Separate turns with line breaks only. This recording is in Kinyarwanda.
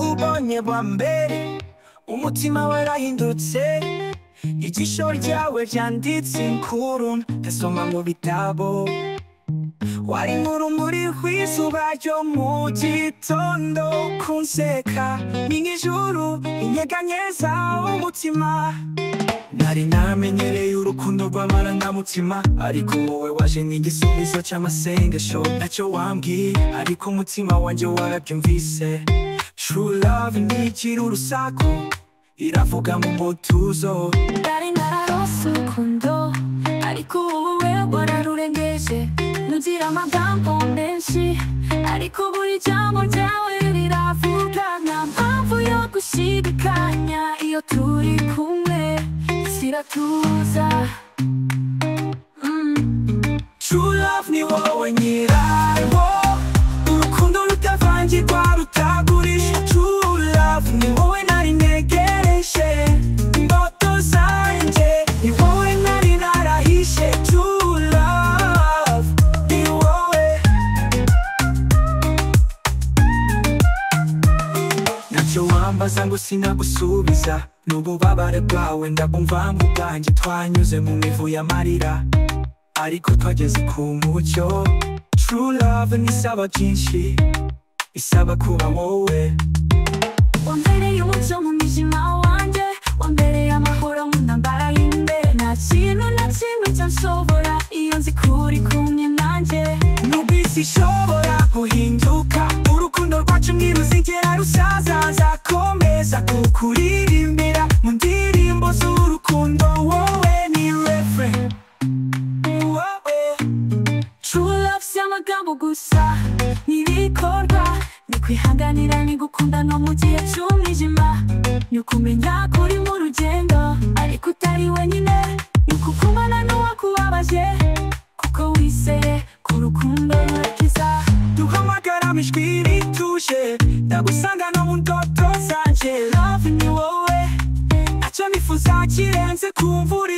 Nakubonye bwa mbere, umutima warahindutse. Ijisho ryawe ryanditse inkuru ntasoma mu bitabo. Wari nk'urumuri rw'izuba ryo mu gitondo, kunseka ni nk'ijuru inyeganyeza umutima. Nari namenyereye urukundo rw'amarangamutima, ariko wowe waje nk'igisubizo cy'amasengesho. Ntacyo wambwiye, ariko umutima wanjye warabyumvise. True love ntigira urusaku, iravuga mu mutuzo.
Nari nararose urukundo, ariko wowe wararurengeje. Ntugira amagambo menshi, ariko buri jambo ryawe riravuga. Nta mpamvu yo gushidikanya iyo turi kumwe, isi iratuza.
True love ni wowe nyirawo, urukundo rutavangirwa, rutagurisha. True love ni wowe nari ntegereje, indoto zanjye ni wowe nari narahishe. True love ni wowe. Ntacyo wambaza ngo sinagusubiza, n'ububabare bwawe ndabumva mu bwanjye. Twanyuze mu mivu y'amarira, ariko twageze ku mucyo. True love ntisaba byinshi, isaba kuba wowe.
Wambereye umucyo mu mwijima wanjye, wambereye amahoro mu ntambara y'imbere. Nta kintu na kimwe cyanshobora iyo nzi ko uri kumwe nanjye.
Nubwo isi ishobora guhinduka, urukundo rwacu ntiruzigera rusaza. Nzakomeza kukuririmbira mu ndirimbo z'urukundo. Wowe ni refrain, wowe.
True love si amagambo gusa, ni ibikorwa, ni kwihanganira, ni gukunda no mu gihe cy'umwijima. Ni ukumenya ko uri mu rugendo ariko utari wenyine, ni ukugumana n'uwakubabaje kuko wizeye ko urukundo rurakiza.
Duhamagara mu ijwi rituje, ndagusanga no mu ndoto zanjye. Love ni wowe, ntacyo nifuza kirenze kumva uri